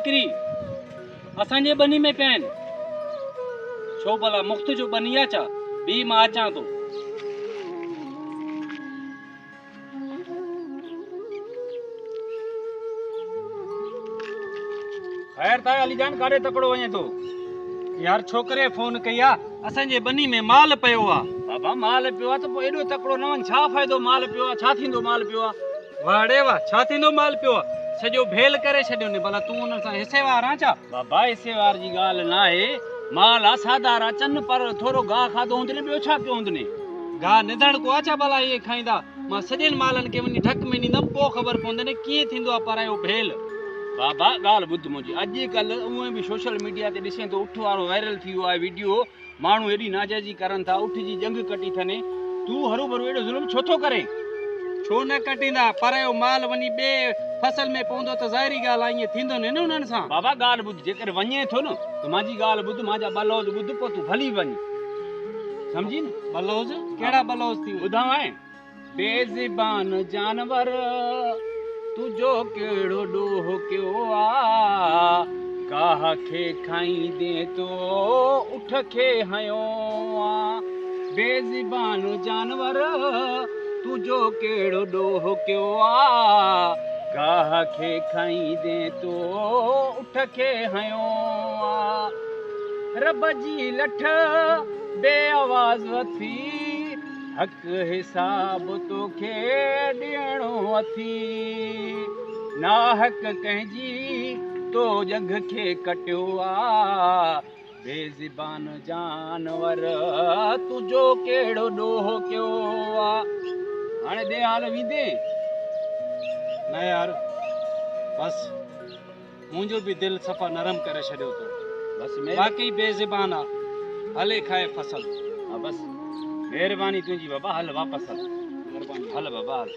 ڇوڪري اسان جي ٻني ۾ پيا آهن. ڇو ڀلا مفت جو ٻني آ ڇا؟ بيهه مان اچان ٿو. خير ته آهي علي جان ڪاڏي تڪڙو وڃين ٿو؟ يار ڇوڪري فون ڪئي آ اسان جي ٻني ۾ مال پيو آ. بابا مال پيو آ ته پوء ايڏو تڪڙو نه وڃ ڇا فائدو مال پيو آ ڇا ٿيندو مال پيو آ. واهه ڙي واهه ڇا ٿيندو مال پيو آ سڄو ڀيل ڪري ڇڏيو ني ڀلا تون انهن سان حصي وار آن ڇا؟ بابا حصي وار جي ڳالهه ناهي مال آ سادار آ چن پر ٿورو گاهه کاڌو هوندني ٻيو ڇا پيو هوندني. گاهه نڌڻ ڪو آ ڇا ڀلا اهي کائيندا مان سڄن مالن کي وڃي ڍڪ ۾ ڏيندم پوء خبر پوندني ڪيئن ٿيندو آ پرايو ڀيل. بابا ڳالهه ٻڌ منهنجي اڄ ڪلهه اونئن به سوشل ميڊيا تي ڏسين ٿو اٺ وارو وائرل ٿي ويو آهي ويڊيو ماڻهو ايڏي ناجائزي ڪرن ٿا اٺ جي ڄنگهه ڪٽي ٿني تون هروڀرو ايڏو ظلم ڇو ٿو ڪرين. ڇو نه ڪٽيندا پرايو مال وڃي ٻئي فصل ۾ پوندو ته ظاهري ڳالهه آ ائين ٿيندو نه انهن سان. بابا ڳالهه ٻڌ جيڪڏهن وڃين ٿو نه ته مانجي ڳالهه ٻڌ مانجا ٻه لوظ ٻڌ پوء تون ڀلي وڃ سمجهين نه. ٻه لوظ؟ ڪهڙا ٻه لوظ ٿي ٻڌانء؟ بي زبان جانور تنهنجو ڪهڙو ڏوهه ڪيو آ گاهه کي کائيندين تو اٺ کي هنيو آ بي زبان جانور تنهنجو ڪهڙو ڏوهه ڪيو آ گاهه کي کائيندين تو اٺ کي هنيو آ رب جي لٺ بي آواز اٿي حق حساب توکي ڏيڻو اٿي ناحق ڪنهن جي تو ڄنگهه کي ڪٽيو آ بي زبان جانور تنهنجو ڪهڙو ڏوهه ڪيو آ هاڻي ڏي حال ويندين؟ نه يار بس منهنجو به دل صفا نرم ڪري ڇڏيو تو. بس مهر. واقعي بي زبان آ. هلي کائي فصل. ها بس مهرباني تنهنجي بابا هل واپس هل. مهرباني. هل بابا هل.